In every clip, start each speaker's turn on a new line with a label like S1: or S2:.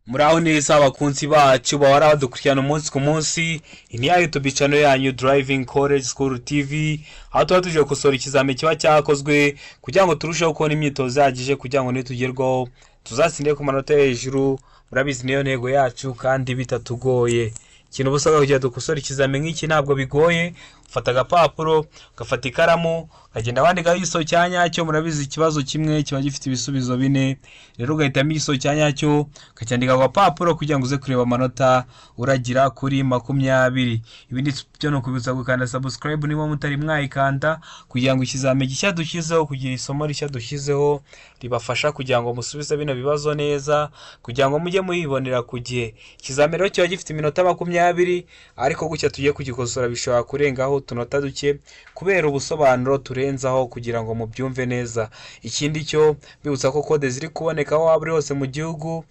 S1: Muraho neza abakunzi bacu bahora badukurikirana umunsi ku munsi. Iyi ni ya YouTube channel yanyu Driving College School TV, aho tuba tuje gukosora ikizami kiba cyakozwe kugira ngo turusheho kubona imyitozo ihagije, kugira ngo nitugerwaho tuzatsinde ku manota yo hejuru. Murabizi, niyo ntego yacu kandi bitatugoye. Ikintu uba usabwa kugira dukosore ikizami nk'iki ntabwo bigoye: ufata agapapuro, ugafata ikaramu, ukagenda wandikaho igisubizo cya nyacyo. Murabizi, ikibazo kimwe kiba gifite ibisubizo bine. Rero ugahitamo igisubizo cya nyacyo, ukacyandika ku gapapuro kugira ngo uze kureba amanota uragira kuri 20. Ibindi byo ni ukubibutsa gukanda subscribe niba mutari mwayikanda, kugira ngo ikizami gishya dushyizeho, kugira isomo rishya dushyizeho ribafasha kugira ngo musubize bino bibazo neza, kugira ngo mujye muyibonera ku gihe. Ikizami rero kiba gifite iminota 20, ariko gutya tugiye kugikosora bishobora kurengaho utunota duke kubera ubusobanuro turenzaho kugira ngo mubyumve neza. Ikindi cyo bibutsa ko kode ziri kuboneka aho waba uri hose mu gihugu.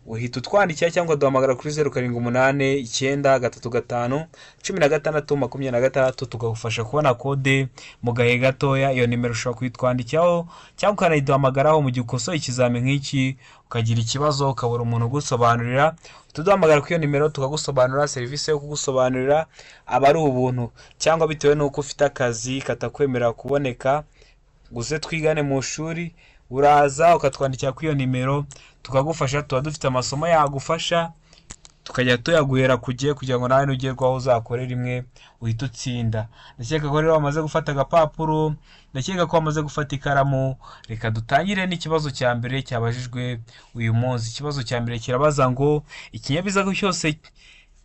S1: Uhita utwandikira cyangwa duhamagara kuri 0789351626, tukagufasha kubona kode mu gahe gatoya. Iyo nimero ushobora kuyitwandikiraho cyangwa ukanayiduhamagaraho mu gihe ukosoye ikizami nk'iki, ukagira ikibazo, ukabura umuntu ugusobanurira. Tuduhamagara kuri iyo nimero tukagusobanurira. Serivisi yo kugusobanurira aba ari ubuntu, cyangwa bitewe n'uko ufite akazi katakwemerera kuboneka uze twigane mu ishuri, uraza ukatwandikira kuri iyo nimero tukagufasha. Tuba dufite amasomo yagufasha, tukajya tuyaguhera ku gihe kugira ngo nawe nugerwaho uzakore rimwe uhite utsinda. Ndakeka ko rero wamaze gufata agapapuro, ndakeka ko wamaze gufata ikaramu. Reka dutangire n'ikibazo cya mbere cyabajijwe uyu munsi. Ikibazo cya mbere kirabaza ngo: ikinyabiziga cyose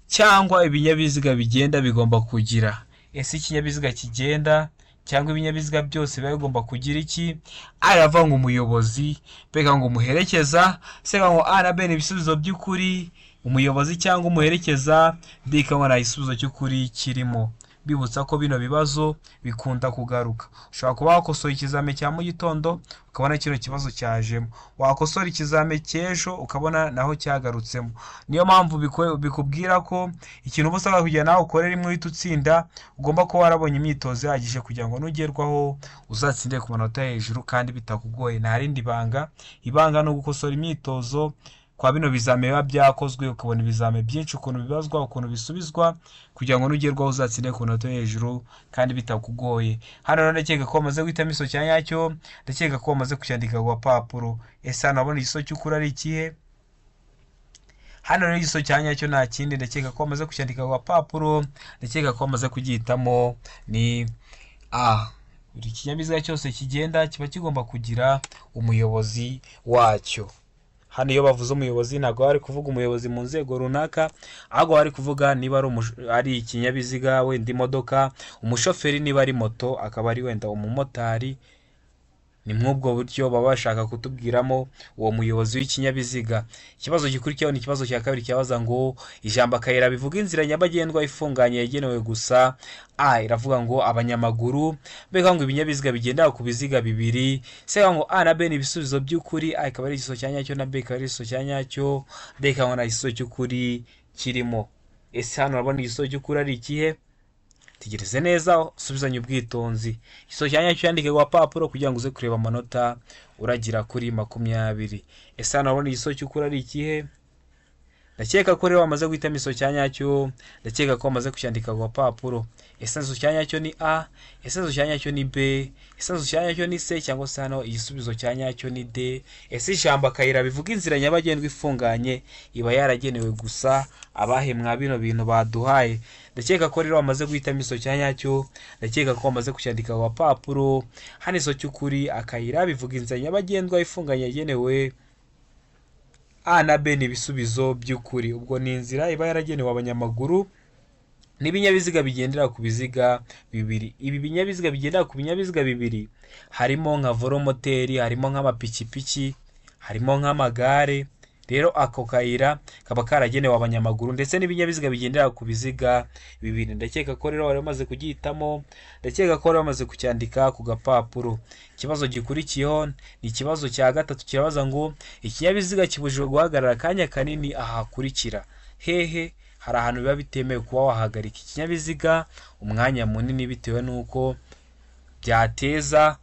S1: cyangwa ibinyabiziga bigenda bigomba kugira. Ese ikinyabiziga kigenda cyangwa ibinyabiziga byose biba bigomba kugira iki? A iravuga ngo umuyobozi, B ngo umuherekeza, C ngo A na B ni ibisubizo by'ukuri, umuyobozi cyangwa umuherekeza, D ikaba nta gisubizo cy'ukuri kirimo. Bibutsa ko bino bibazo bikunda kugaruka. Ushobora kuba wakosoye ikizami cya mu gitondo, ukabona kino kibazo cyajemo, wakosora ikizami cy'ejo ukabona naho cyagarutsemo. Niyo mpamvu bikubwira ko ikintu uba usabwa kugira nawe ukore rimwe uhita utsinda, ugomba kuba warabonye imyitozo ihagije kugira ngo nugerwaho uzatsinde ku manota hejuru kandi bitakugoye. Nta rindi banga, ibanga ni ugukosora imyitozo kwa bino bizame biba byakozwe, ukabona ibizame byinshi ukuntu bibazwa, ukuntu bisubizwa, kugira ngo nugerwaho uzatsinde ku manota yo hejuru kandi bitakugoye. Hano rero ndakeka ko wamaze guhitamo igisubizo cya nyacyo, ndakeka ko wamaze kucyandika ku gapapuro. Ese hano wabona igisubizo cy'ukuri ari ikihe? Hano rero igisubizo cya nyacyo nta kindi, ndakeka ko wamaze kucyandika ku gapapuro, ndakeka ko wamaze kugihitamo, ni A. Buri kinyabiziga cyose kigenda kiba kigomba kugira umuyobozi wacyo. Hano iyo bavuze umuyobozi, ntabwo bari kuvuga umuyobozi mu nzego runaka, ahubwo bari kuvuga niba ari ikinyabiziga, wenda imodoka, umushoferi, niba ari moto akaba ari wenda umumotari. Ni mw'ubwo buryo baba bashaka kutubwiramo uwo muyobozi w'ikinyabiziga. Ikibazo gikurikiyeho ni ikibazo cya kabiri, kibaza ngo: ijambo akayira bivuga inzira nyabagendwa ifunganye yagenewe gusa. A iravuga ngo abanyamaguru, B ngo ibinyabiziga bigendera ku biziga bibiri, C ngo A na B ni ibisubizo by'ukuri, A ikaba ari igisubizo cya nyacyo na B ikaba ari igisubizo cya nyacyo, D ikaba nta gisubizo cy'ukuri kirimo. Ese hano urabona igisubizo cy'ukuri ari ikihe? Tegereze neza, usubizanye ubwitonzi. Igisubizo cya nyacyo yandike ku gapapuro kugira ngo uze kureba amanota uragira kuri 20. Ese hano urabona igisubizo cy'ukuri ari ikihe? Ndakeka ko rero wamaze guhitamo igisubizo cya nyacyo, ndakeka ko wamaze kucyandika ku gapapuro. Ese igisubizo cya nyacyo ni A? Ese igisubizo cya nyacyo ni B? Ese igisubizo cya nyacyo ni C? Cyangwa se hano igisubizo cya nyacyo ni D? Ese ijambo akayira bivuga inzira nyabagendwa ifunganye iba yaragenewe gusa abahe mwa bino bintu baduhaye? Ndakeka ko rero wamaze guhitamo igisubizo cya nyacyo, ndakeka ko wamaze kucyandika ku gapapuro. Hano igisubizo cy'ukuri, akayira bivuga inzira nyabagendwa ifunganye yagenewe, A na B ni ibisubizo by'ukuri. Ubwo ni inzira iba yaragenewe abanyamaguru n'ibinyabiziga bigendera ku biziga bibiri. Ibi binyabiziga bigendera ku binyabiziga bibiri harimo nka velomoteri, harimo nk'amapikipiki, harimo nk'amagare. Rero ako kayira kaba karagenewe abanyamaguru ndetse n'ibinyabiziga bigendera ku biziga bibiri. Ndakeka ko rero wari wamaze kugihitamo, ndakeka ko wari wamaze kucyandika ku gapapuro. Ikibazo gikurikiyeho ni ikibazo cya gatatu, kirabaza ngo: ikinyabiziga kibujijwe guhagarara akanya kanini aha hakurikira. Hehe? Hari ahantu biba bitemewe kuba wahagarika ikinyabiziga umwanya munini bitewe n'uko byateza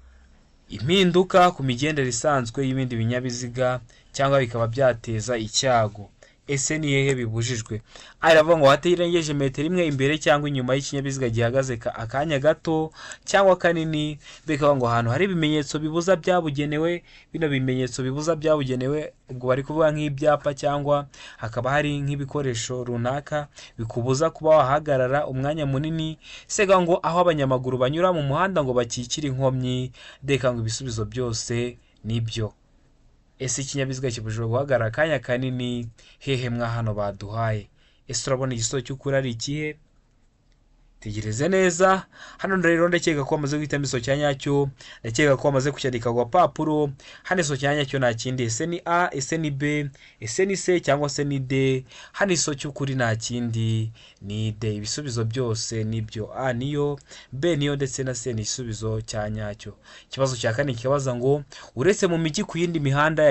S1: impinduka ku migendere isanzwe y'ibindi binyabiziga cyangwa bikaba byateza icyago. Ese ni hehe bibujijwe? A iravuga ngo hatarengeje metero imwe imbere cyangwa inyuma y'ikinyabiziga gihagaze akanya gato cyangwa kanini. B ikavuga ngo ahantu hari ibimenyetso bibuza byabugenewe. Bino bimenyetso bibuza byabugenewe, ubwo bari kuvuga nk'ibyapa cyangwa hakaba hari nk'ibikoresho runaka bikubuza kuba wahagarara umwanya munini. C ikavuga ngo aho abanyamaguru banyura mu muhanda ngo bakikire inkomyi. D ikavuga ngo ibisubizo byose nibyo. Ese ikinyabiziga kibujijwe guhagarara akanya kanini hehe mwa hano baduhaye? Ese urabona igisubizo cy'ukuri ari ikihe? Tegereze neza. Hano rero ndakeka ko wamaze guhitamo igisubizo cya nyacyo, ndakeka ko wamaze kucyandika ku gapapuro. Hano igisubizo cya nyacyo nta kindi. Ese ni A, ese ni B, ese ni C cyangwa se ni D? Hano igisubizo cy'ukuri nta kindi, ni D. Ibisubizo byose nibyo. A niyo, B niyo, ndetse na C ni igisubizo cya nyacyo. Ikibazo cya kane kikabaza ngo uretse mu mijyi, ku yindi mihanda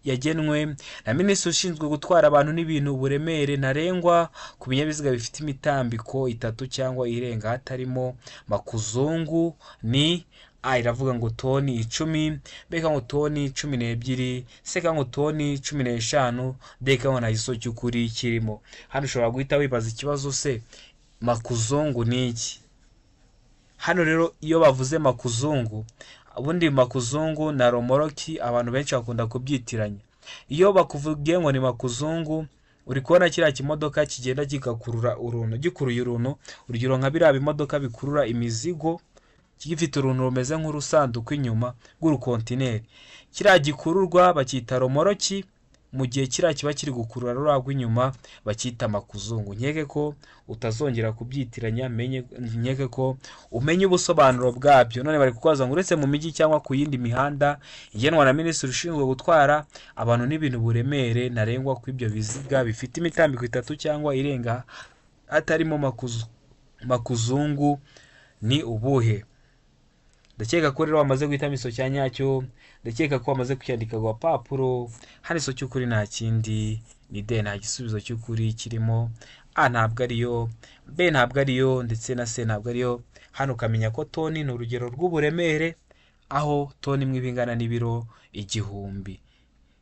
S1: yagenwe na minisitiri ushinzwe gutwara abantu n'ibintu, uburemere ntarengwa ku binyabiziga bifite imitambiko itatu cyangwa irenga hatarimo makuzungu ni? A iravuga ngo toni 10, B ikavuga ngo toni 12, C ikavuga ngo toni 15, D ikavuga ngo nta gisubizo cy'ukuri kirimo. Hano ushobora guhita wibaza ikibazo: se makuzungu ni iki? Hano rero iyo bavuze makuzungu, ubundi makuzungu na romoroki abantu benshi bakunda kubyitiranya. Iyo bakuvugiye ngo ni makuzungu, uri kubona kiriya kimodoka kigenda kigakurura uruntu, gikuruye uruntu, urugero nka biriya bimodoka bikurura imizigo gifite uruntu rumeze nk'urusanduku inyuma rw'urukontineri, kiriya gikururwa bacyita romoroki, mu gihe kiriya kiba kiri gukurura ruriya rw'inyuma bacyita makuzungu. Nkeke ko utazongera kubyitiranya, menye nkeke ko umenye ubusobanuro bwabyo. None bari kukubaza ngo uretse mu mijyi cyangwa ku yindi mihanda igenwa na minisitiri ushinzwe gutwara abantu n'ibintu, uburemere ntarengwa ku ibyo biziga bifite imitambiko itatu cyangwa irenga hatarimo makuzungu ni ubuhe? Ndakeka ko rero wamaze guhitamo igisubizo cya nyacyo, ndakeka ko wamaze kucyandika ku gapapuro. Hano igisubizo cy'ukuri nta kindi, ni D. Nta gisubizo cy'ukuri kirimo. A ntabwo ariyo, B ntabwo ariyo, ndetse na C ntabwo ariyo. Hano ukamenya ko toni ni urugero rw'uburemere, aho toni imwe iba ingana n'ibiro 1000.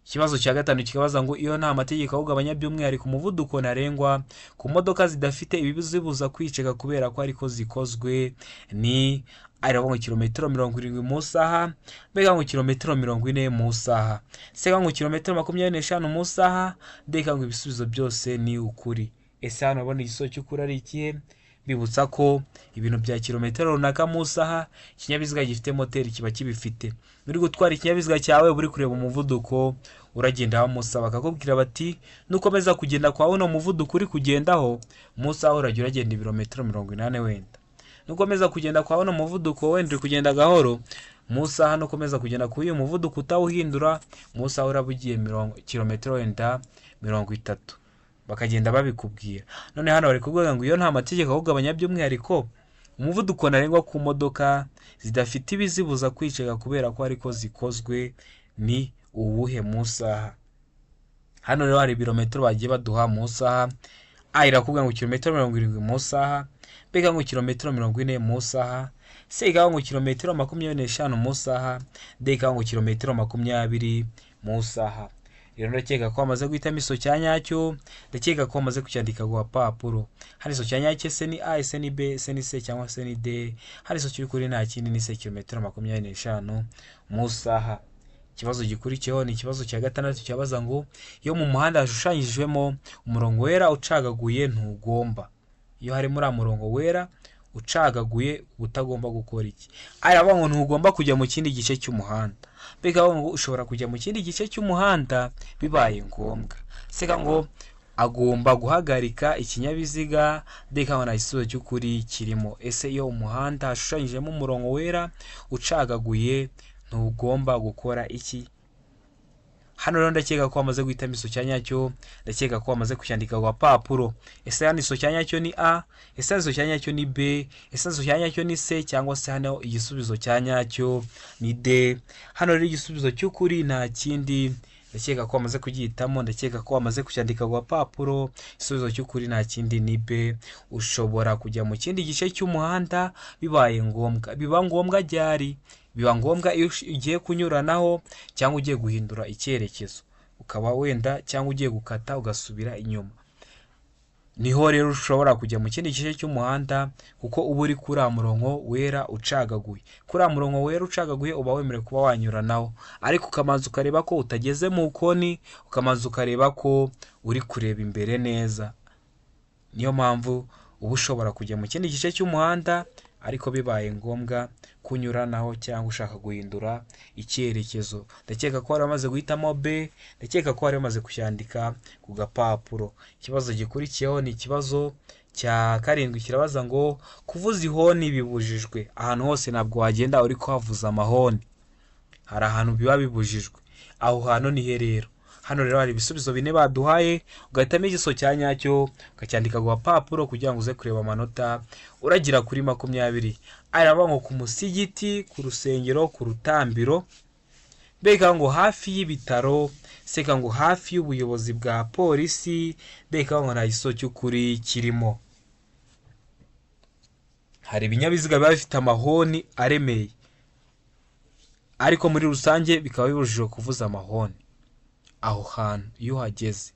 S1: Ikibazo cya gatanu kikabaza ngo iyo nta mategeko awugabanya by'umwihariko umuvuduko ntarengwa ku modoka zidafite ibizibuza kwiceka kubera ko ariko zikozwe ni? A iravuga ngo kilometero 70 mu isaha, B ngo kilometero 40 mu isaha, C ngo kilometero 25 mu isaha, D ngo ibisubizo byose ni ukuri. Ese hano urabona igisubizo cy'ukuri ari ikihe? Bibutsa ko ibintu bya kilometero runaka mu isaha, ikinyabiziga gifite moteri kiba kibifite. Uri gutwara ikinyabiziga cyawe, uri kureba umuvuduko uragendaho mu isaha, bakakubwira bati nukomeza kugenda kwa uno muvuduko uri kugendaho, mu isaha urajya uragenda ibirometero 80 wenda. Nukomeza kugenda kwa uno muvuduko, wenda uri kugenda gahoro, mu isaha nukomeza kugenda kuri uyu muvuduko utawuhindura, mu isaha uraba ugiye kilometero wenda 30, bakagenda babikubwira. None hano bari kuvuga ngo iyo nta mategeko awugabanya by'umwihariko umuvuduko ntarengwa ku modoka zidafite ibizibuza kwiceka kubera ko ariko zikozwe ni uwuhe mu isaha? Hano rero hari ibirometero bagiye baduha mu isaha. A irakubwira ngo kilometero 70 mu isaha, B ngo kilometero 40 mu isaha, C ngo kilometero 25 mu isaha, D ngo kilometero 20 mu isaha. Rero ndakeka ko wamaze guhitamo igisubizo cya nyacyo, ndakeka ko wamaze kucyandika ku gapapuro. Hano igisubizo cya nyacyo ese ni A, ese ni B, ese ni C cyangwa se ni D? Hano igisubizo cy'ukuri nta kindi, ni C, kilometero 25 mu isaha. Ikibazo gikurikiyeho ni ikibazo cya gatandatu cyabaza ngo iyo mu muhanda hashushanyijwemo umurongo wera ucagaguye ntugomba, iyo harimo uriya murongo wera ucagaguye utagomba gukora iki? A iravuga ngo ntugomba kujya mu kindi gice cy'umuhanda, B ikavuga ngo ushobora kujya mu kindi gice cy'umuhanda bibaye ngombwa, C ngo agomba guhagarika ikinyabiziga, D ikavuga nta gisubizo cy'ukuri kirimo. Ese iyo umuhanda hashushanyijemo umurongo wera ucagaguye ntugomba gukora iki? Hano rero ndakeka ko wamaze guhitamo igisubizo cya nyacyo, ndakeka ko wamaze kucyandika ku gapapuro. Ese hano igisubizo cya nyacyo ni A, ese hano igisubizo cya nyacyo ni B, ese hano igisubizo cya nyacyo ni C cyangwa se hano igisubizo cya nyacyo ni D? Hano rero igisubizo cy'ukuri nta kindi, ndakeka ko wamaze kugihitamo, ndakeka ko wamaze kucyandika ku gapapuro. Igisubizo cy'ukuri nta kindi, ni B, ushobora kujya mu kindi gice cy'umuhanda bibaye ngombwa. Biba ngombwa ryari? Biba ngombwa iyo ugiye kunyuranaho cyangwa ugiye guhindura icyerekezo. ukaba wenda cyangwa ugiye gukata ugasubira inyuma. Niho rero ushobora kujya mu kindi gice cy'umuhanda, kuko uba uri kuri uriya murongo wera ucagaguye. Kuri uriya murongo wera ucagaguye uba wemerewe kuba wanyuranaho, ariko ukabanza ukareba ko utageze mu koni, ukabanza ukareba ko uri kureba imbere neza. Niyo mpamvu uba ushobora kujya mu kindi gice cy'umuhanda, ariko bibaye ngombwa kunyuranaho cyangwa ushaka guhindura icyerekezo. Ndakeka ko wari wamaze guhitamo B, ndakeka ko wari wamaze kucyandika ku gapapuro. Ikibazo gikurikiyeho ni ikibazo cya 7, kirabaza ngo kuvuza ihoni bibujijwe. Ahantu hose ntabwo wagenda uri kuhavuza amahoni, hari ahantu biba bibujijwe. Aho hantu ni he rero? Hano rero hari ibisubizo 4 baduhaye, ugahitamo igisubizo cya nyacyo ukacyandika ku gapapuro kugira ngo uze kureba amanota uragira kuri 20. Aravuga ngo ku musigiti, ku rusengero, ku rutambiro, mbega ngo hafi y'ibitaro, seka ngo hafi y'ubuyobozi bwa polisi, mbega ngo nta gisubizo cy'ukuri kirimo. Hari ibinyabiziga biba bifite amahoni aremeye, ariko muri rusange bikaba bibujijwe kuvuza amahoni aho hantu iyo uhageze.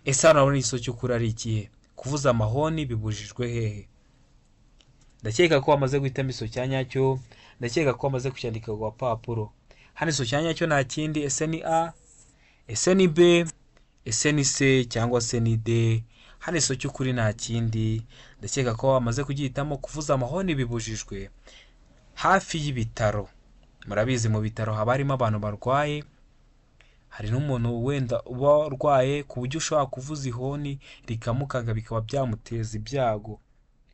S1: Ese hano urabona igisubizo cy'ukuri ari ikihe? Kuvuza amahoni bibujijwe hehe? Ndakeka ko wamaze guhitamo igisubizo cya nyacyo, ndakeka ko wamaze kucyandika ku gapapuro. Hano igisubizo cya nyacyo nta kindi, ese ni A, ese ni B, ese ni C cyangwa se ni D? Hano igisubizo cy'ukuri nta kindi, ndakeka ko wamaze kugihitamo. Kuvuza amahoni bibujijwe hafi y'ibitaro. Murabizi mu bitaro haba harimo abantu barwaye, hari n'umuntu wenda uba urwaye ku buryo ushobora kuvuza ihoni rikamukanga bikaba byamuteza ibyago.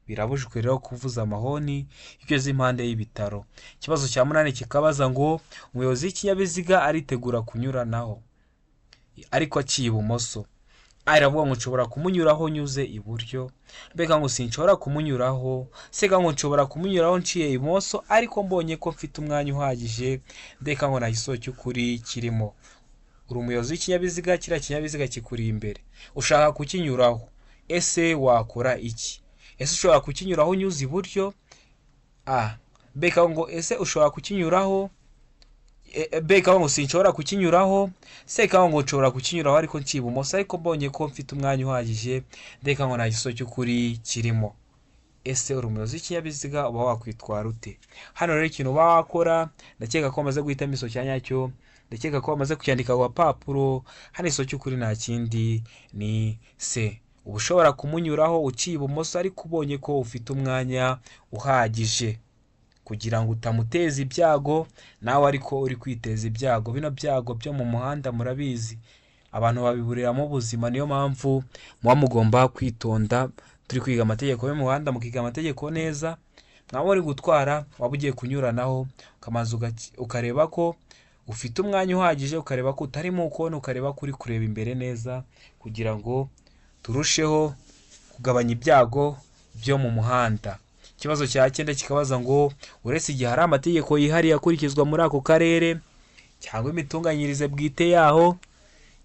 S1: Birabujijwe rero kuvuza amahoni iyo ugeze impande y'ibitaro. Ikibazo cya 8 kikabaza ngo umuyobozi w'ikinyabiziga aritegura kunyuranaho ariko aciye ibumoso. Aravuga ngo nshobora kumunyuraho nyuze iburyo, mbega ngo sinshobora kumunyuraho, seka ngo nshobora kumunyuraho nciye ibumoso ariko mbonye ko mfite umwanya uhagije, ndeka ngo nta gisubizo cy'ukuri kirimo. Uri umuyobozi w'ikinyabiziga, kiriya kinyabiziga kikuri imbere, ushaka kukinyuraho, ese wakora iki? Ese ushobora kukinyuraho unyuze iburyo? A, mbega ngo ese ushobora kukinyuraho, mbega ngo sinshobora kukinyuraho, seka ngo nshobora kukinyuraho ariko nciye ibumoso, ariko mbonye ko mfite umwanya uhagije, ndeka ngo nta gisubizo cy'ukuri kirimo. Ese uri umuyobozi w'ikinyabiziga uba wakwitwara ute? Hano rero ikintu uba wakora, ndakeka ko wamaze guhitamo igisubizo cya nyacyo, ndakeka ko wamaze kucyandika ku gapapuro. Hano igisubizo cy'ukuri nta kindi ni C. Uba ushobora kumunyuraho uciye ibumoso ariko ubonye ko ufite umwanya uhagije kugira ngo utamuteza ibyago, nawe ariko uri kwiteza ibyago. Bino byago byo mu muhanda murabizi, abantu babiburiramo ubuzima, niyo mpamvu muba mugomba kwitonda. Turi kwiga amategeko y'umuhanda, mukiga amategeko neza. Mwaba uri gutwara, waba ugiye kunyuranaho, ukabanza ukareba ko ufite umwanya uhagije, ukareba ko utari mu koni, ukareba ko uri kureba imbere neza, kugira ngo turusheho kugabanya ibyago byo mu muhanda. Ikibazo cya 9 kikabaza ngo uretse igihe hari amategeko yihariye akurikizwa muri ako karere cyangwa imitunganyirize bwite yaho,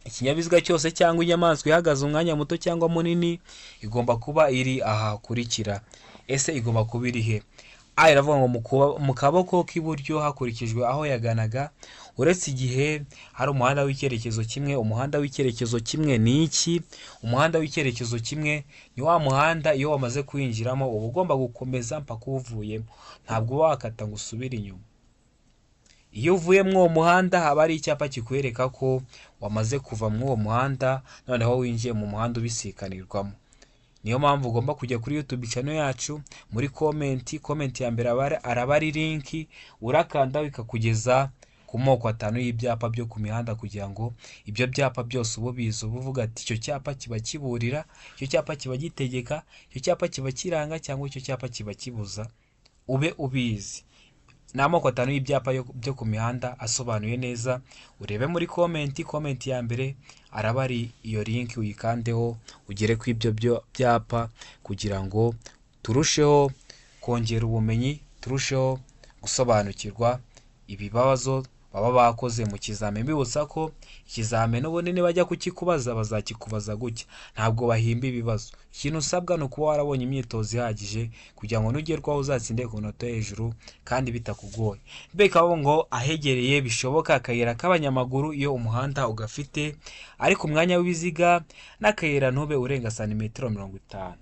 S1: ikinyabiziga cyose cyangwa inyamaswa ihagaze umwanya muto cyangwa munini igomba kuba iri aha hakurikira. Ese igomba kuba iri he? A iravuga ngo mu kaboko k'iburyo hakurikijwe aho yaganaga, uretse igihe hari umuhanda w'icyerekezo kimwe. Umuhanda w'icyerekezo kimwe ni iki? Umuhanda w'icyerekezo kimwe ni wa muhanda iyo wamaze kuwinjiramo uba ugomba gukomeza mpaka uwuvuyemo, ntabwo uba wakata ngo usubire inyuma. Iyo uvuye muri uwo muhanda haba hari icyapa kikwereka ko wamaze kuva muri uwo muhanda, noneho winjiye mu muhanda ubisikanirwamo. Niyo mpamvu ugomba kujya kuri YouTube channel yacu, muri comment, comment ya mbere araba ari link, urakanda bikakugeza ku moko 5 y'ibyapa byo ku mihanda, kugira ngo ibyo byapa byose ube ubizi, uba uvuga ati icyo cyapa kiba kiburira, icyo cyapa kiba gitegeka, icyo cyapa kiba kiranga, cyangwa icyo cyapa kiba kibuza, ube ubizi. Ni amoko 5 y'ibyapa byo ku mihanda asobanuye neza. Urebe muri comment, comment ya mbere araba ari iyo link, uyikandeho ugere ku ibyo byapa, kugira ngo turusheho kongera ubumenyi, turusheho gusobanukirwa ibibazo baba bakoze mu kizami. Mbibutsa ko ikizami n'ubundi nibajya kukikubaza bazakikubaza gutya, ntabwo bahimba ibibazo. Ikintu usabwa ni ukuba warabonye imyitozo ihagije kugira ngo nugerwaho uzatsinde ku manota yo hejuru kandi bitakugoye. Bikaba ngo ahegereye bishoboka akayira k'abanyamaguru iyo umuhanda ugafite, ariko umwanya w'ibiziga n'akayira ntube urenga santimetero 50.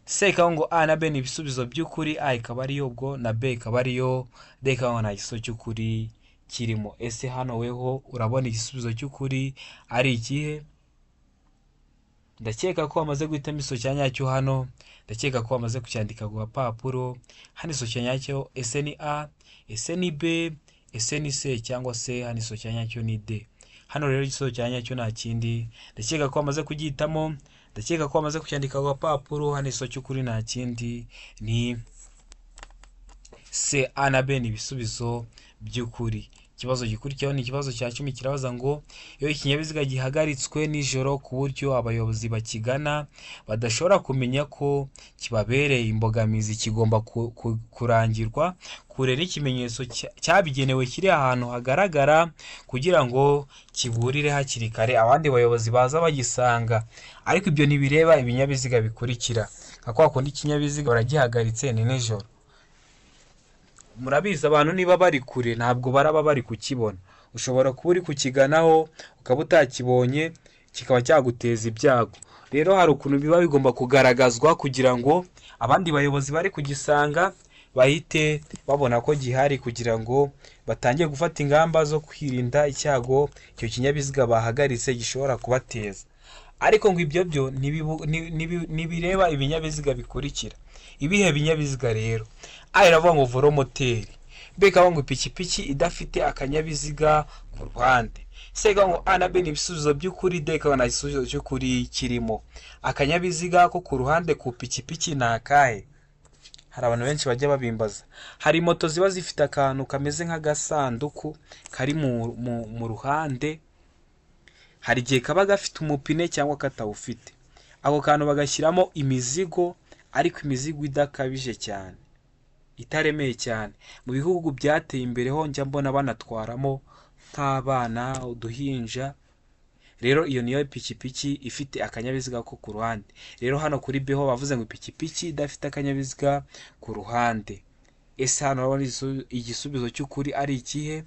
S1: C ikaba ngo A na B ni ibisubizo by'ukuri, A ikaba ariyo ubwo na B ikaba ariyo, D ikaba ngo nta gisubizo cy'ukuri kirimo. Ese hano weho urabona igisubizo cy'ukuri ari ikihe? Ndakeka ko wamaze guhitamo igisubizo cya nyacyo hano, ndakeka ko wamaze kucyandika ku gapapuro. Hano igisubizo cya nyacyo ese ni A, ese ni B, ese ni C, cyangwa se hano igisubizo cya nyacyo ni D? Hano rero igisubizo cya nyacyo nta kindi, ndakeka ko wamaze kugihitamo, ndakeka ko wamaze kucyandika ku gapapuro. Hano igisubizo cy'ukuri nta kindi ni C. A na B ni ibisubizo by'ukuri. Ikibazo gikurikiyeho ni ikibazo cya 10, kirabaza ngo iyo ikinyabiziga gihagaritswe nijoro ku buryo abayobozi bakigana badashobora kumenya ko kibabereye imbogamizi, kigomba kurangirwa kure n'ikimenyetso cyabigenewe kiri ahantu hagaragara kugira ngo kiburire hakiri kare abandi bayobozi baza bagisanga. Ariko ibyo ntibireba ibinyabiziga bikurikira. Nka kwa kundi ikinyabiziga baragihagaritse ni nijoro, murabizi abantu niba bari kure ntabwo baraba bari kukibona, ushobora kuba uri kukiganaho ukaba utakibonye kikaba cyaguteza ibyago. Rero hari ukuntu biba bigomba kugaragazwa kugira ngo abandi bayobozi bari kugisanga bahite babona ko gihari, kugira ngo batangire gufata ingamba zo kwirinda icyago icyo kinyabiziga bahagaritse gishobora kubateza. Ariko ngo ibyo byo ntibireba ibinyabiziga bikurikira. Ibihe binyabiziga rero? A iravuga ngo velomoteri, B ikavuga ngo ipikipiki idafite akanyabiziga ku ruhande, C ikavuga ngo A na B ni ibisubizo by'ukuri, D ikaba nta gisubizo cy'ukuri kirimo. Akanyabiziga ko ku ruhande ku pikipiki ni akahe? Hari abantu benshi bajya babimbaza. Hari moto ziba zifite akantu kameze nk'agasanduku kari mu ruhande, hari igihe kaba gafite umupine cyangwa katawufite. Ako kantu bagashyiramo imizigo, ariko imizigo idakabije cyane, itaremeye cyane. Mu bihugu byateye imbere ho njya mbona banatwaramo nk'abana, uduhinja. Rero iyo niyo ipikipiki ifite akanyabiziga ko ku ruhande. Rero hano kuri B ho bavuze ngo ipikipiki idafite akanyabiziga ku ruhande. Ese hano urabona igisubizo cy'ukuri ari ikihe?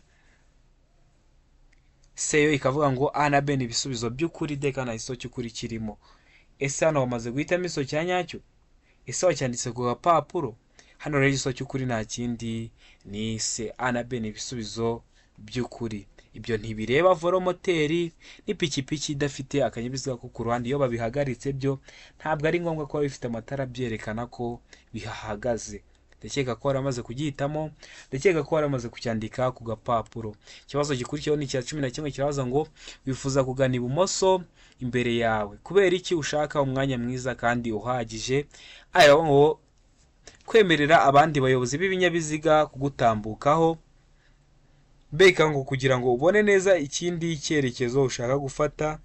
S1: C yo ikavuga ngo A na B ni ibisubizo by'ukuri, D nta gisubizo cy'ukuri kirimo. Ese hano wamaze guhitamo igisubizo cya nyacyo? Ese wacyanditse ku gapapuro? Hano rero igisubizo cy'ukuri nta kindi ni C. A na B ni ibisubizo by'ukuri. Ibyo ntibireba velomoteri n'ipikipiki idafite akanyabiziga ko ku ruhande. Iyo babihagaritse byo ntabwo ari ngombwa kuba bifite amatara byerekana ko bihahagaze. Ndakeka ko waramaze kugihitamo, ndakeka ko waramaze kucyandika ku gapapuro. Ikibazo gikurikiyeho ni icya 11, kirabaza ngo wifuza kugana ibumoso imbere yawe, kubera iki ushaka umwanya mwiza kandi uhagije? Aya ngo kwemerera abandi bayobozi b'ibinyabiziga kugutambukaho, B ngo kugira ngo ubone neza ikindi cyerekezo ushaka gufata,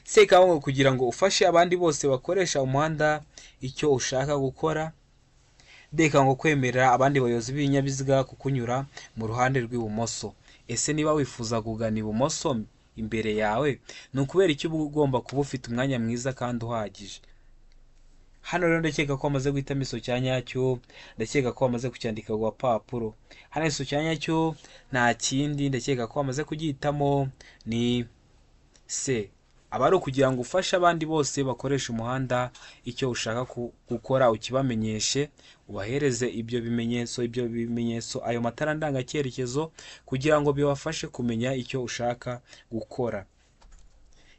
S1: C ngo kugira ngo ufashe abandi bose bakoresha umuhanda icyo ushaka gukora, D ngo kwemerera abandi bayobozi b'ibinyabiziga kukunyura mu ruhande rw'ibumoso. Ese niba wifuza kugana ibumoso imbere yawe, ni ukubera iki uba ugomba kuba ufite umwanya mwiza kandi uhagije? Hano rero ndakeka ko wamaze guhitamo igisubizo cya nyacyo, ndakeka ko wamaze kucyandika ku gapapuro. Hano igisubizo cya nyacyo nta kindi, ndakeka ko wamaze kugihitamo ni C. Aba ari ukugira ngo ufashe abandi bose bakoresha umuhanda icyo ushaka gukora ukibamenyeshe, ubahereze ibyo bimenyetso, ayo matara ndangacyerekezo, kugira ngo bibafashe kumenya icyo ushaka gukora.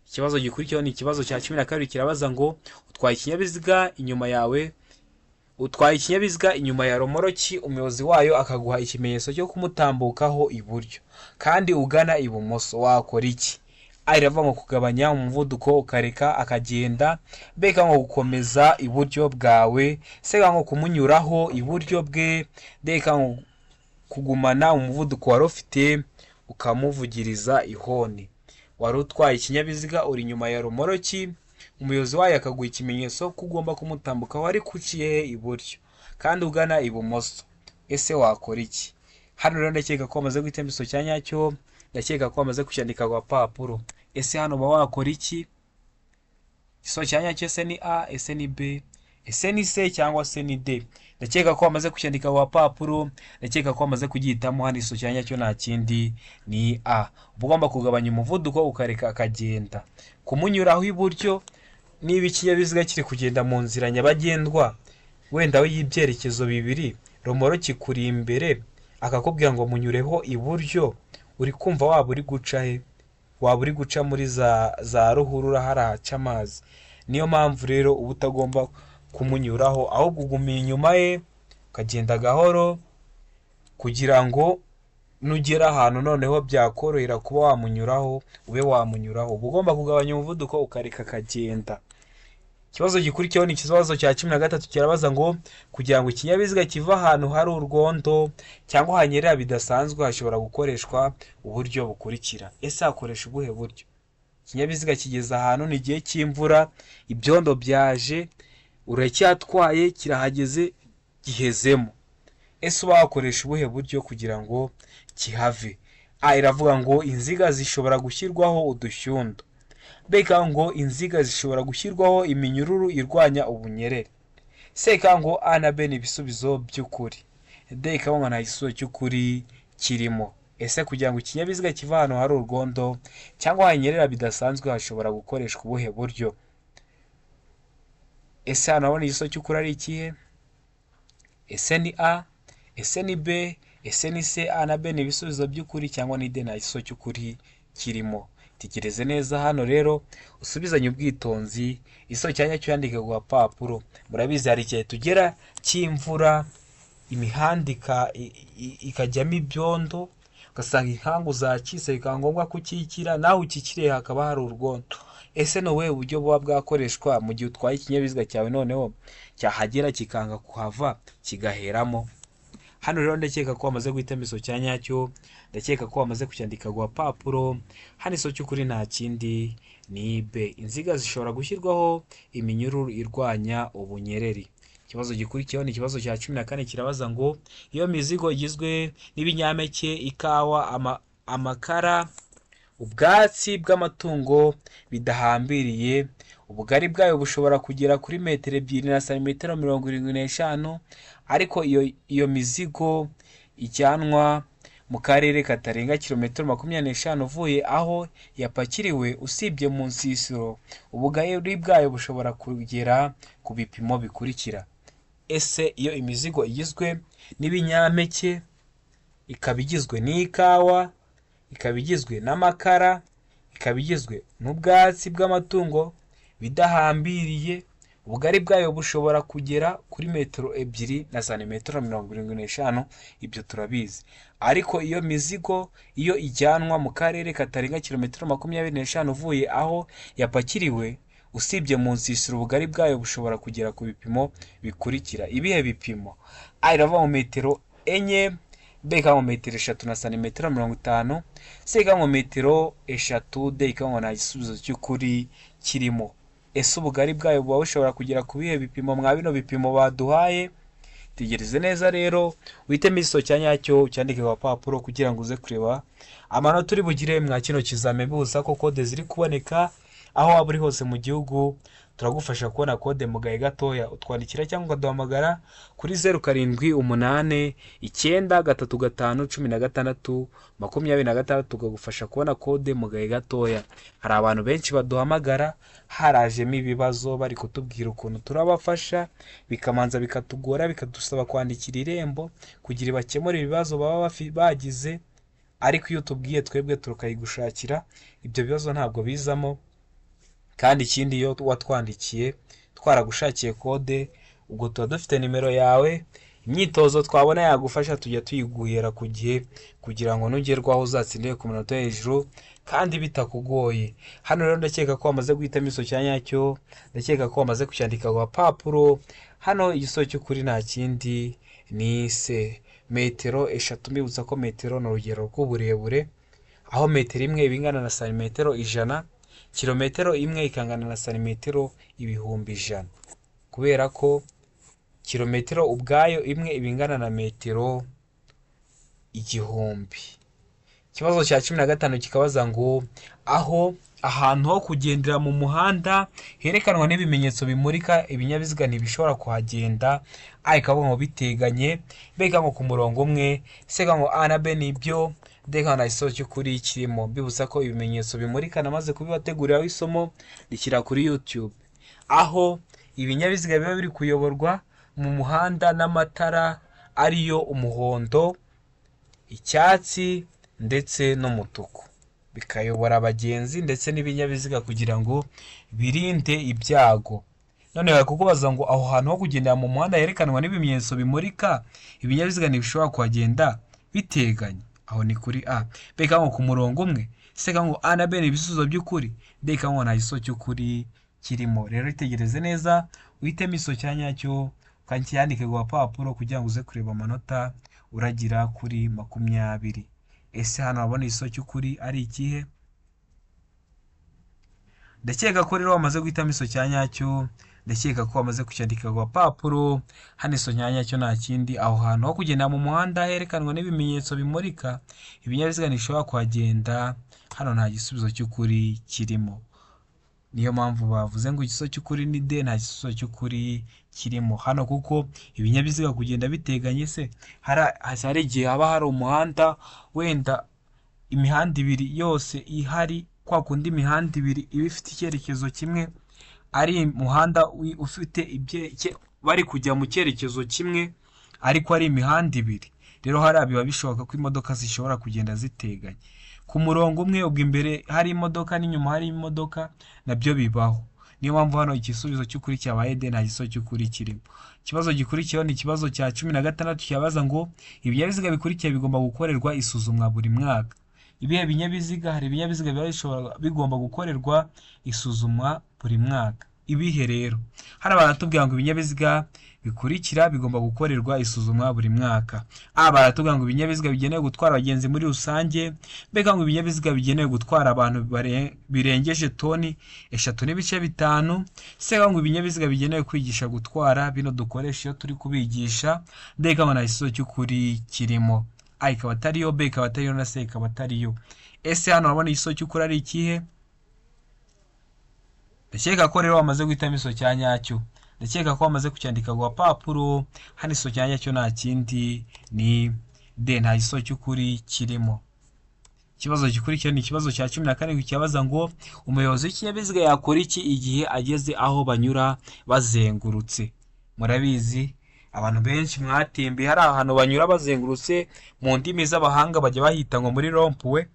S1: Ikibazo gikurikiyeho ni ikibazo cya 12, kirabaza ngo utwaye ikinyabiziga inyuma yawe, utwaye ikinyabiziga inyuma ya romoroki, umuyobozi wayo akaguha ikimenyetso cyo kumutambukaho iburyo kandi ugana ibumoso, wakora iki? A iravuga ngo kugabanya umuvuduko ukareka akagenda, B ngo gukomeza iburyo bwawe, C ngo kumunyuraho iburyo bwe, D ngo kugumana umuvuduko wari ufite ukamuvugiriza ihoni. Wari utwaye ikinyabiziga uri inyuma ya romoroki, umuyobozi wayo akaguha ikimenyetso ko ugomba kumutambukaho ariko uciye he? Iburyo kandi ugana ibumoso. Ese wakora iki? Hano rero ndakeka ko wamaze guhitamo igisubizo cya nyacyo, ndakeka ko wamaze kucyandika ku gapapuro. Ese hano uba wakora iki? Igisubizo cya nyacyo ese ni A, ese ni B, ese ni C cyangwa se ni D? Ndakeka ko wamaze kucyandika ku gapapuro, ndakeka ko wamaze kugihitamo. Hano igisubizo cya nyacyo nta kindi, ni A. Uba ugomba kugabanya umuvuduko ukareka akagenda. Kumunyuraho iburyo, niba ikinyabiziga kiri kugenda mu nzira nyabagendwa wenda y'ibyerekezo bibiri, romoroki ikuri imbere, akakubwira ngo munyureho iburyo, uri kumva waba uri guca he? Waba uri guca muri za ruhurura, hari ahaca amazi. Niyo mpamvu rero uba utagomba kumunyuraho, ahubwo uguma inyuma ye ukagenda gahoro, kugira ngo nugera ahantu noneho byakorohera kuba wamunyuraho, ube wamunyuraho. Uba ugomba kugabanya umuvuduko ukareka akagenda. Ikibazo gikurikiyeho ni ikibazo cya 13, kirabaza ngo kugira ngo ikinyabiziga kive ahantu hari urwondo cyangwa hanyerera bidasanzwe hashobora gukoreshwa uburyo bukurikira. Ese hakoresha ubuhe buryo? Ikinyabiziga kigeze ahantu, ni igihe cy'imvura, ibyondo byaje, uracyatwaye, kirahageze, gihezemo. Ese uba wakoresha ubuhe buryo kugira ngo kihave? A iravuga ngo inziga zishobora gushyirwaho udushyundo. B ikavuga ngo inziga zishobora gushyirwaho iminyururu irwanya ubunyerere. C ikavuga ngo A na B ni ibisubizo by'ukuri. D ikavuga ngo nta gisubizo cy'ukuri kirimo. Ese kugira ngo ikinyabiziga kive ahantu hari urwondo cyangwa hanyerera bidasanzwe hashobora gukoreshwa ubuhe buryo? Ese hano urabona igisubizo cy'ukuri ari ikihe? Ese ni A, ese ni B, ese ni C? A na B ni ibisubizo by'ukuri, cyangwa ni D nta gisubizo cy'ukuri kirimo? Tekereze neza hano rero, usubizanye ubwitonzi, igisubizo cya nyacyo yandike ku gapapuro. Murabizi, hari igihe tugera cy'imvura, imihanda ikajyamo ibyondo, ugasanga inkangu zacitse, bikaba ngombwa kukikira, nawe ukikiriye hakaba hari urwondo. Ese ni ubuhe buryo buba bwakoreshwa mu gihe utwaye ikinyabiziga cyawe, noneho cyahagera kikanga kuhava, kigaheramo? Hano rero ndakeka ko wamaze guhitamo igisubizo cya nyacyo, ndakeka ko wamaze kucyandika ku gapapuro. Hano igisubizo cy'ukuri nta kindi, ni B. Inziga zishobora gushyirwaho iminyururu irwanya ubunyereri. Ikibazo gikurikiyeho ni ikibazo cya 14, kirabaza ngo iyo mizigo igizwe n'ibinyampeke, ikawa, amakara, ubwatsi bw'amatungo bidahambiriye, ubugari bwayo bushobora kugera kuri metero 2 na santimetero 75, ariko iyo mizigo ijyanwa mu karere katarenga kilometero 25 uvuye aho yapakiriwe, usibye mu nsisiro, ubugari bwayo bushobora kugera ku bipimo bikurikira. Ese iyo imizigo igizwe n'ibinyampeke, ikaba igizwe n'ikawa, ikaba igizwe n'amakara, ikaba igizwe n'ubwatsi bw'amatungo bidahambiriye, ubugari bwayo bushobora kugera kuri metero 2 na santimetero 75, ibyo turabizi. Ariko iyo mizigo iyo ijyanwa mu karere katarenga kilometero 25 uvuye aho yapakiriwe, usibye mu nsisiro, ubugari bwayo bushobora kugera ku bipimo bikurikira. Ibihe bipimo? A irava mu metero 4, B ikaba mu metero 3 na santimetero 50, C ikaba mu metero 3, D ikaba ngo nta gisubizo cy'ukuri kirimo. Ese ubugari bwayo buba bushobora kugera ku bihe bipimo mwa bino bipimo baduhaye? Tegereze neza rero, uhitemo igisubizo cya nyacyo, ucyandike ku gapapuro kugira ngo uze kureba amanota uri bugire mwa kino kizami. Bibuza ko kode ziri kuboneka aho waba uri hose mu gihugu, turagufasha kubona kode mu gahe gatoya. Utwandikira cyangwa ukaduhamagara kuri 0789351626, tukagufasha kubona kode mu gahe gatoya. Hari abantu benshi baduhamagara harajemo ibibazo, bari kutubwira ukuntu turabafasha, bikamanza bikatugora, bikadusaba kwandikira Irembo kugira bakemure ibibazo baba bagize. Ariko iyo utubwiye twebwe tukayigushakira, ibyo bibazo ntabwo bizamo. Kandi ikindi, iyo watwandikiye twaragushakiye kode, ubwo tuba dufite nimero yawe, imyitozo twabona yagufasha tujya tuyiguhera ku gihe, kugira ngo nugerwaho uzatsindire ku manota yo hejuru kandi bitakugoye. Hano rero ndakeka ko wamaze guhitamo igisubizo cya nyacyo, ndakeka ko wamaze kucyandika ku gapapuro. Hano igisubizo cy'ukuri nta kindi, ni C, metero 3. Mbibutsa ko metero ni urugero rw'uburebure, aho metero imwe iba ingana na santimetero 100, kilometero imwe ikangana na santimetero 100,000, kubera ko kilometero ubwayo imwe iba ingana na metero 1000. Ikibazo cya 15 kikabaza ngo aho ahantu ho kugendera mu muhanda herekanwa n'ibimenyetso bimurika ibinyabiziga ntibishobora kuhagenda. A ikavuga ngo biteganye, B ikavuga ngo ku murongo umwe, C ikavuga ngo A na B ni byo, D ikavuga nta gisubizo cy'ukuri kirimo. Mbibutsa ko ibimenyetso bimurika namaze kubibateguriraho isomo rishyira kuri YouTube, aho ibinyabiziga biba biri kuyoborwa mu muhanda n'amatara ariyo umuhondo, icyatsi ndetse n'umutuku, bikayobora abagenzi ndetse n'ibinyabiziga kugira ngo birinde ibyago. None bari kukubaza ngo aho hantu ho kugendera mu muhanda herekanwa n'ibimenyetso bimurika ibinyabiziga ntibishobora kuhagenda biteganye, aho ni kuri A. B ikavuga ngo ku murongo umwe, C ikavuga ngo A na B ni ibisubizo by'ukuri, D ikavuga ngo nta gisubizo cy'ukuri kirimo. Rero itegereze neza uhitemo igisubizo cya nyacyo ukacyandike ku gapapuro kugira ngo uze kureba amanota uragira kuri 20. Ese hano urabona igisubizo cy'ukuri ari ikihe? Ndakeka ko rero wamaze guhitamo igisubizo cya nyacyo, ndakeka ko wamaze kucyandika ku gapapuro. Hano igisubizo cya nyacyo nta kindi, aho hantu ho kugenda mu muhanda herekanwa n'ibimenyetso bimurika ibinyabiziga ntibishobora kuhagenda, hano nta gisubizo cy'ukuri kirimo. Niyo mpamvu bavuze ngo igisubizo cy'ukuri ni D, nta gisubizo cy'ukuri kirimo hano, kuko ibinyabiziga kugenda biteganye se hari igihe haba hari umuhanda wenda imihanda ibiri yose ihari, kwa kundi imihanda ibiri iba ifite icyerekezo kimwe, ari umuhanda ufite bari kujya mu cyerekezo kimwe ariko ari imihanda ibiri. Rero hariya biba bishoboka ko imodoka zishobora kugenda ziteganye ku murongo umwe, ubwo imbere hari imodoka n'inyuma hari imodoka, nabyo bibaho. Niyo mpamvu hano igisubizo cy'ukuri cyabaye D, nta gisubizo cy'ukuri kirimo. Ikibazo gikurikiyeho ni ikibazo cya 16 cyabaza ngo ibinyabiziga bikurikiye bigomba gukorerwa isuzumwa buri mwaka. Ibihe binyabiziga? Hari ibinyabiziga biba bigomba gukorerwa isuzumwa buri mwaka. Ibihe rero? Hano baratubwira ngo ibinyabiziga bikurikira bigomba gukorerwa isuzumwa buri mwaka. A baratubwira ngo ibinyabiziga bigenewe gutwara abagenzi muri rusange, B ngo ibinyabiziga bigenewe gutwara abantu birengeje toni 3.5, C ngo ibinyabiziga bigenewe kwigisha gutwara, bino dukoresha iyo turi kubigisha, D ngo nta gisubizo cy'ukuri kirimo. A ikaba atariyo, B ikaba atariyo na C ikaba atariyo. Ese hano urabona igisubizo cy'ukuri ari ikihe? Ndakeka ko rero wamaze guhitamo igisubizo cya nyacyo, ndakeka ko wamaze kucyandika ku gapapuro. Hano igisubizo cya nyacyo nta kindi ni D, nta gisubizo cy'ukuri kirimo. Ikibazo gikurikiyeho ni ikibazo cya 17 cyabaza ngo umuyobozi w'ikinyabiziga yakora iki igihe ageze aho banyura bazengurutse. Murabizi abantu benshi mwatembe hari ahantu banyura bazengurutse, mu ndimi z'abahanga bajya bahita ngo muri rond-point.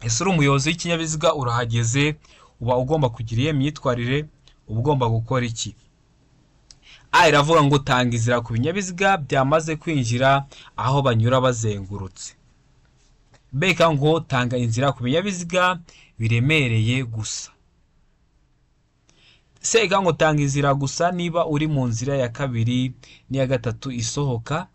S1: Ese uri umuyobozi w'ikinyabiziga urahageze, uba ugomba kugira iyihe myitwarire, uba ugomba gukora iki? A iravuga ngo tanga inzira ku binyabiziga byamaze kwinjira aho banyura bazengurutse. B ngo tanga inzira ku binyabiziga biremereye gusa. C ngo tanga inzira gusa niba uri mu nzira ya kabiri n'iya gatatu isohoka.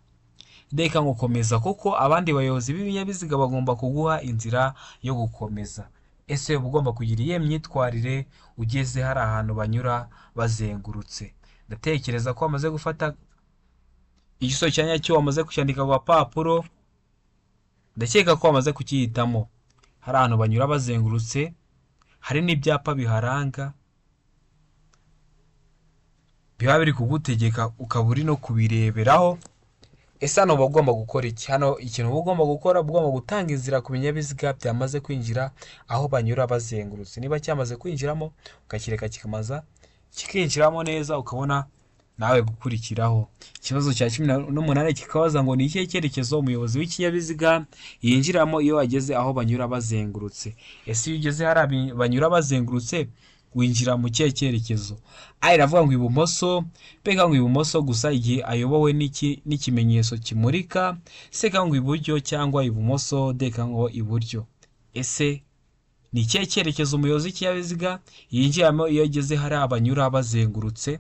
S1: D ngo komeza kuko abandi bayobozi b'ibinyabiziga bagomba kuguha inzira yo gukomeza. Ese uba ugomba kugira iyihe myitwarire ugeze hari ahantu banyura bazengurutse? Ndatekereza ko wamaze gufata igisubizo cya nyacyo, wamaze kucyandika ku gapapuro, ndakeka ko wamaze kukihitamo. Hari ahantu banyura bazengurutse, hari n'ibyapa biharanga biba biri kugutegeka, ukaba uri no kubireberaho. Ese hano uba ugomba gukora iki? Hano ikintu uba ugomba gukora, uba ugomba gutanga inzira ku binyabiziga byamaze kwinjira aho banyura bazengurutse. Niba cyamaze kwinjiramo ukakireka kikamaza kikinjiramo neza, ukabona nawe gukurikiraho. Ikibazo cya 18 kikabaza ngo ni ikihe cyerekezo umuyobozi w'ikinyabiziga yinjiramo iyo ageze aho banyura bazengurutse? Ese iyo ugeze hariya banyura bazengurutse winjira mu kihe cyerekezo? A iravuga ngo ibumoso, B ngo ibumoso gusa igihe ayobowe n'ikimenyetso kimurika, C ngo iburyo cyangwa ibumoso, D ngo iburyo. Ese ni ikihe cyerekezo umuyobozi w'ikinyabiziga yinjiramo iyo ageze hariya banyura bazengurutse?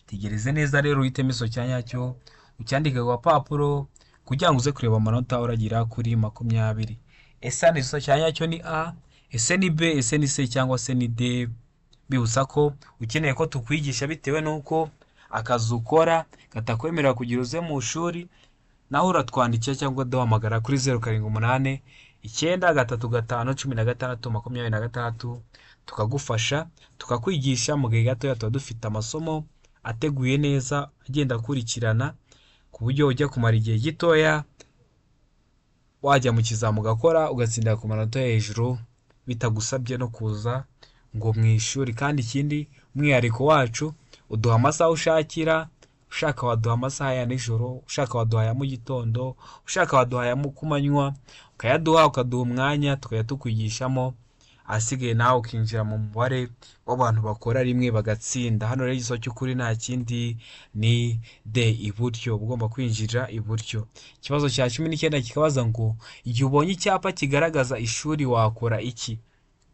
S1: Tegereze neza rero uhitemo igisubizo cya nyacyo, ucyandike ku gapapuro kugira ngo uze kureba amanota uragira kuri 20. Ese hano igisubizo cya nyacyo ni A, ese ni B, ese ni C cyangwa se ni D? Bibutsa ko ukeneye ko tukwigisha bitewe n'uko akazi ukora katakwemerera kugira uze mu ishuri, Naho uratwandikira cyangwa uduhamagara kuri 0789351626, tukagufasha, tukakwigisha mu gihe gatoya. Tuba dufite amasomo ateguye neza, agenda akurikirana, ku buryo ujya kumara igihe gitoya wajya mu kizami ugakora, ugatsindira ku manota yo hejuru, bitagusabye no kuza ngo mu ishuri. Kandi ikindi, umwihariko wacu, uduha amasaha ushakira. Ushaka waduha amasaha ya nijoro, ushaka waduha aya mu gitondo, ushaka waduha aya ku manywa, ukayaduha, ukaduha umwanya tukajya tukwigishamo, ahasigaye nawe ukinjira mu mubare w'abantu bakora rimwe bagatsinda. Hano rero igisubizo cy'ukuri nta kindi ni D, iburyo. Uba ugomba kwinjira iburyo. Ikibazo cya 19 kikabaza ngo: igihe ubonye icyapa kigaragaza ishuri wakora iki?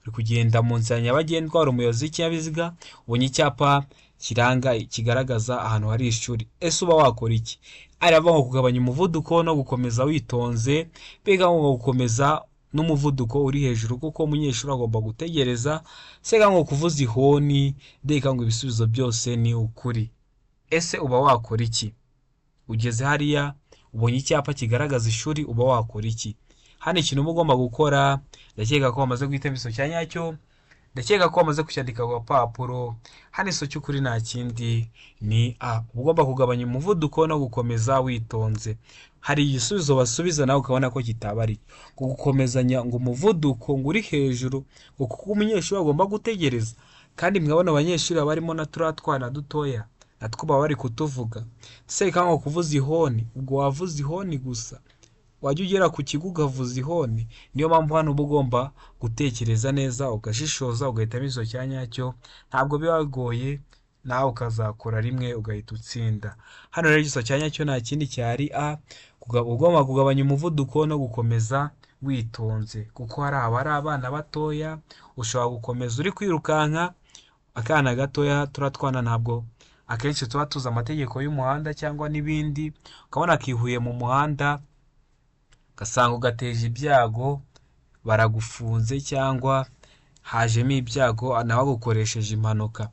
S1: Uri kugenda mu nzira nyabagendwa, uri umuyobozi w'ikinyabiziga, ubonye icyapa kiranga, kigaragaza ahantu hari ishuri, ese uba wakora iki? Aravuga ngo kugabanya umuvuduko no gukomeza witonze, mbega ngo gukomeza n'umuvuduko uri hejuru kuko umunyeshuri agomba gutegereza, C ngo kuvuza ihoni, D ngo ibisubizo byose ni ukuri. Ese uba wakora iki? Ugeze hariya ubonye icyapa kigaragaza ishuri, uba wakora iki? Hano ikintu uba ugomba gukora, ndakeka ko wamaze guhitamo igisubizo cya nyacyo, ndakeka ko wamaze kucyandika ku gapapuro. Hano igisubizo cy'ukuri nta kindi ni A, uba ugomba kugabanya umuvuduko no gukomeza witonze. Hari igisubizo basubiza nawe ukabona ko kitaba ari cyo, gukomezanya ngo umuvuduko ngo uri hejuru, ngo kuko umunyeshuri agomba gutegereza. Kandi mwabona abanyeshuri baba barimo na turiya twana dutoya, natwo baba bari kutuvuga. Se ngo kuvuza ihoni, ubwo wavuza ihoni gusa, wajya ugera ku kigo ukavuza ihoni? Niyo mpamvu hano uba ugomba gutekereza neza, ugashishoza, ugahitamo igisubizo cya nyacyo. Ntabwo biba bigoye, nawe ukazakora rimwe ugahita utsinda. Hano rero igisubizo cya nyacyo nta kindi, cyari A, ugomba kugabanya umuvuduko no gukomeza witonze, kuko hari abari abana batoya. Ushobora gukomeza uri kwirukanka, akana gatoya, turiya twana ntabwo akenshi tuba tuzi amategeko y'umuhanda cyangwa n'ibindi, ukabona kihuye mu muhanda, ugasanga ugateje ibyago, baragufunze cyangwa hajemo ibyago, nawe agukoresheje impanuka.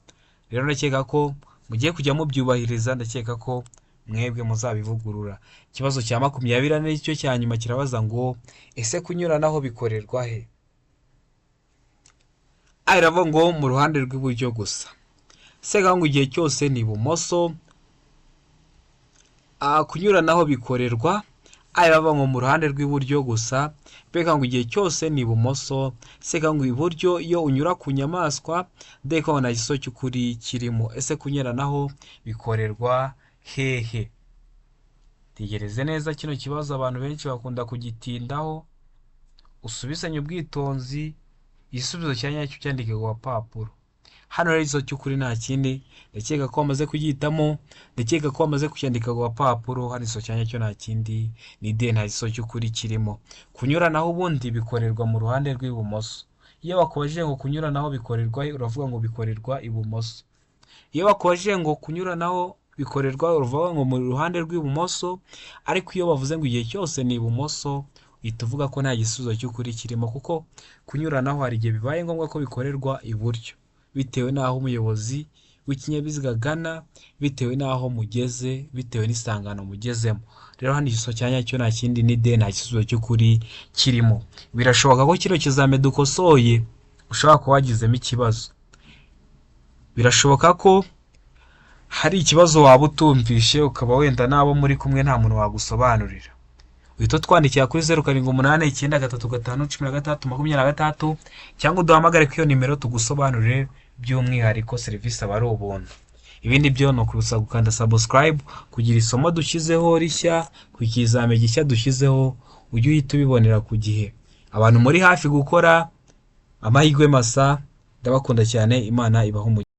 S1: Rero ndakeka ko mugiye kujya mubyubahiriza, ndakeka ko mwebwe muzabivugurura. Ikibazo cya 20 nicyo cya nyuma, kirabaza ngo: ese kunyuranaho bikorerwa he? A iravuga ngo mu ruhande rw'iburyo gusa, C ngo igihe cyose ni ibumoso. Kunyuranaho bikorerwa: A iravuga ngo mu ruhande rw'iburyo gusa, B ngo igihe cyose ni ibumoso, C ngo iburyo iyo unyura ku nyamaswa, D ngo nta gisubizo cy'ukuri kirimo. Ese kunyuranaho bikorerwa hehe? Tegereze neza kino kibazo, abantu benshi bakunda kugitindaho. Usubizanye ubwitonzi, igisubizo cya nyacyo cyandike ku gapapuro. Hano rero igisubizo cy'ukuri nta kindi, ndakeka ko wamaze kugihitamo, ndakeka ko wamaze kucyandika ku gapapuro. Hano igisubizo cya nyacyo nta kindi ni D, nta gisubizo cy'ukuri kirimo. Kunyuranaho ubundi bikorerwa mu ruhande rw'ibumoso. Iyo bakubajije ngo kunyuranaho bikorerwa he, uravuga ngo bikorerwa ibumoso. Iyo bakubajije ngo kunyuranaho bikorerwa, uravuga ngo mu ruhande rw'ibumoso. Ariko iyo bavuze ngo igihe cyose ni ibumoso, uhita uvuga ko nta gisubizo cy'ukuri kirimo, kuko kunyuranaho hari igihe bibaye ngombwa ko bikorerwa iburyo, bitewe n'aho umuyobozi w'ikinyabiziga agana, bitewe n'aho mugeze, bitewe n'isangano mugezemo. Rero hano igisubizo cya nyacyo nta kindi ni D, nta gisubizo cy'ukuri kirimo. Birashoboka ko kino kizame dukosoye ushobora kuba wagizemo ikibazo, birashoboka ko hari ikibazo waba utumvishe, ukaba wenda n'abo muri kumwe nta muntu wagusobanurira. Uhita utwandikira kuri 0789351626, cyangwa uduhamagare kuri iyo nimero tugusobanurire by'umwihariko. Serivisi aba ari ubuntu. Ibindi byo ni ukubasaba gukanda subscribe kugira isomo dushyizeho rishya, ku kizame gishya dushyizeho, ujye uhita ubibonera ku gihe. Abantu muri hafi gukora, amahirwe masa, ndabakunda cyane, Imana ibahe umugisha.